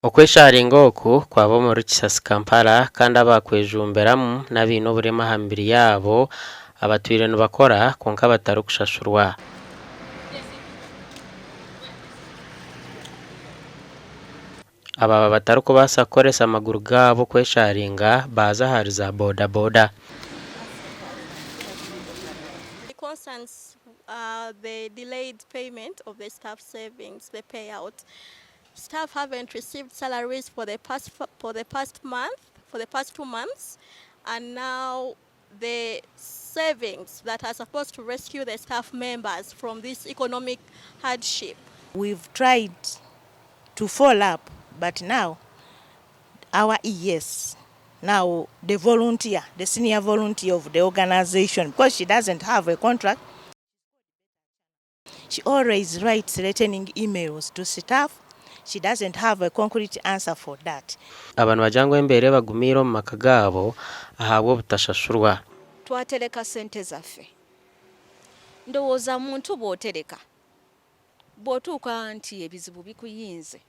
Okwesharinga oku kwaba omuri Kisasi Kampala kandi abaakwejumbiramu n'abaine oburema aha mibiri yaabo abatwire nibakora kwonka batarikushashurwa. Abaaba batarikubaasa kukoresa amaguru gaabo kwesharinga baaza ahari za boda boda. Staff haven't received salaries for the past for the past month, for the past 2 months, and now the savings that are supposed to rescue the staff members from this economic hardship. We've tried to follow up, but now our ES, now the volunteer, the senior volunteer of the organization, because she doesn't have a contract, she always writes threatening emails to staff. She doesn't have a concrete answer for that. Aba nibagira ngu embeera ebagumiire omu maka gaabo ahabw'obutashashurwa. Twatereka ssente zaffe. Ndowooza muntu bw'otereka, bw'otuuka nti ebizibu bikuyinze,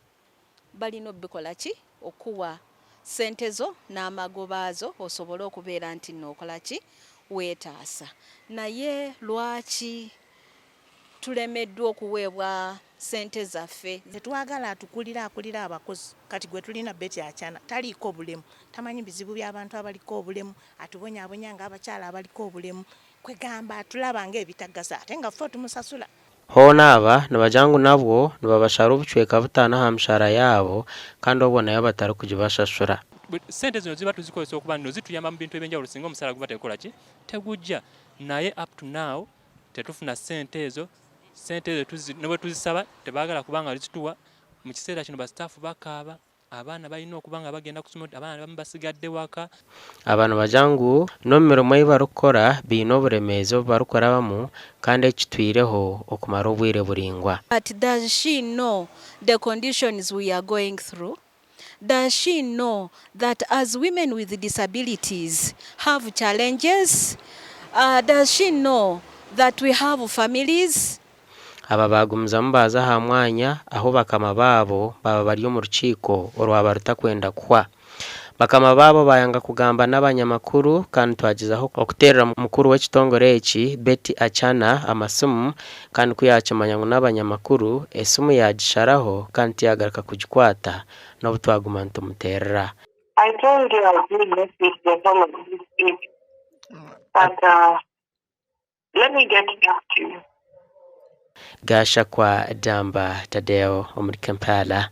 balina obikola ki okuwa ssente zo n'amagoba zo osobole okubeera nti nno okola ki weetaasa. Naye lwaki tulemeddwa okuweebwa ssente zaffe? Tetwagala atukulira akulira abakozi kati gwe tulina Betty Acana taliiko bulemu tamanyi bizibu by'abantu abaliko obulemu atubonyaabonya ng'abakyala abaliko obulemu kwegamba atulaba ng'ebitagasa ate nga ffe tumusasula. Hoona aba nibagira ngu nabwo nibabashara obucweka butaano aha mishara yaabo kandi obwo nayo batarikugibashashura. Sente zino ziba tuzikozesa okuba nno zituyamba mu bintu ebyenjawulo singa omusaala guba tegukola ki tegujja naye up to now tetufuna sente ezo. Sente ezo ne bwe tuzisaba tebaagala kubanga zituwa. Mu kiseera kino basitaafu bakaaba, abaana balina okuba nga bagenda ku ssomero, abaana abamu basigadde waka. Aba nibagira ngu n'omu mirimo ei barikukora baine oburemeezi obu barikurabamu kandi ekitwireho okumara obwire buraingwa. But does she know the conditions we are going through? Does she know that as women with disabilities have challenges? Does she know that we have families? Aba baagumizamu baaza aha mwanya ahu bakama baabo baaba bari omu rukiiko orwaba rutakwenda kuhwa. Bakama baabo baayanga kugamba n'abanyamakuru kandi twagyezaho okuteerera mukuru w'ekitongore eki, Betty Acana amasimu kandi ku yaakimanya ngu n'abanyamakuru, esimu yaagisharaho kandi tiyaagaruka kugikwata n'obu twaguma nitumuteerera. I told you I'll do next week the whole of this week, but let me get back to you. Gashakwa Damba Tadeo omuri Kampala.